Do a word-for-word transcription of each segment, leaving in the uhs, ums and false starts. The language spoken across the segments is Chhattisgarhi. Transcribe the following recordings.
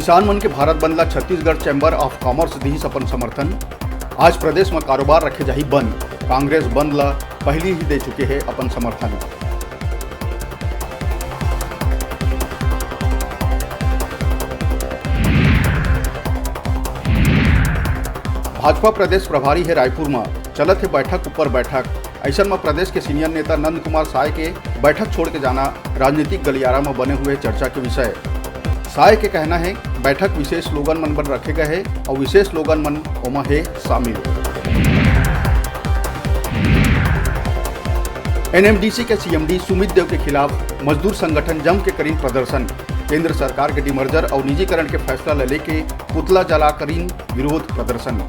किसान मन के भारत बंद ला छत्तीसगढ़ चैम्बर ऑफ कॉमर्स दिहिस अपन समर्थन। आज प्रदेश म कारोबार रखे जाही बंद। कांग्रेस बंद ला पहिली ही दे चुके हे अपन समर्थन। भाजपा प्रदेश प्रभारी हे रायपुर म, चलत हे बैठक ऊपर बैठक। अइसन म प्रदेश के सीनियर नेता नंद कुमार साय के बैठक छोड़ के जाना राजनीतिक गलियारा म बने हुए चर्चा के विषय। साय के कहना हे, बैठक विशेष स्लोगन मन बर रखे गए हे अउ विशेष स्लोगन मन ओमा हे शामिल। एनएमडीसी के सीएमडी सुमित देव के खिलाफ मजदूर संगठन जम के करीन प्रदर्शन। केंद्र सरकार के डिमर्जर अउ निजीकरण के फैसला ल लेके पुतला जला करीन विरोध प्रदर्शन।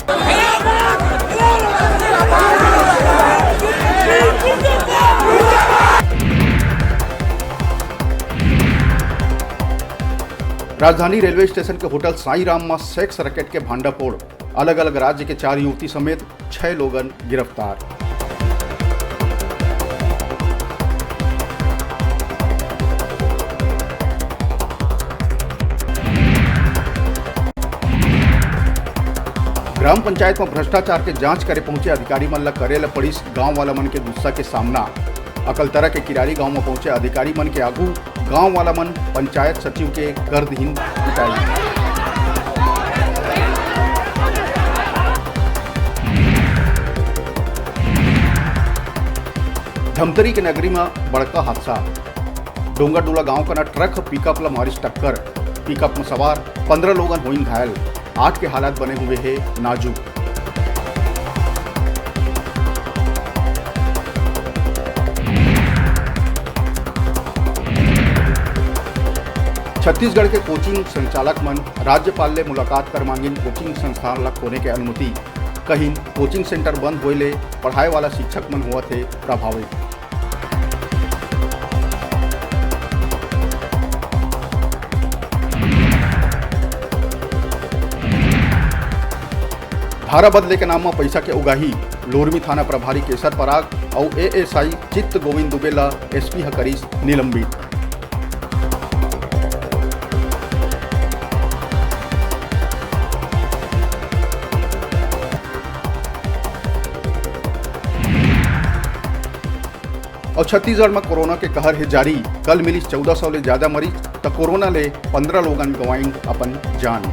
राजधानी रेलवे स्टेशन के होटल साईं राम म सेक्स रैकेट के भांडाफोड़, अलग-अलग राज्य के चार युवती समेत छह लोगन गिरफ्तार। ग्राम पंचायत म भ्रष्टाचार के जांच करे पहुंचे अधिकारी मन ल करे ल पड़िस गांव वाला मन के गुस्सा के सामना। अकलतरा के किरारी गांव म पहुंचे अधिकारी मन के आगू गांव वाला मन पंचायत सचिव के कर दिहिन पिटाई। धमतरी के नगरी म बड़का हादसा। डोंगरडोला गांव कना ट्रक ह पिकअप ल मारिस टक्कर। पिकअप म सवार पंद्रह लोगन होइन घायल। आठ के हालत बने हुए हे नाजुक। छत्तीसगढ़ के कोचिंग संचालक मन राज्यपाल ले मुलाकात कर मांगिन कोचिंग संस्थान ला खोले के अनुमति। कहिन कोचिंग सेंटर बंद होए ले पढ़ाए वाला शिक्षक मन होवत हे प्रभावित। धारा बदले के नाम म पइसा के उगाही, लोरमी थाना प्रभारी केसर पराग अउ एएसआई चित्त गोविंद दुबे ल एसपी ह करिस निलंबित। अउ छत्तीसगढ़ म कोरोना के कहर हे जारी, कल मिलिस चौदह सौ ले जादा मरीज, त कोरोना ले पंद्रह लोगन गंवाइन अपन जान।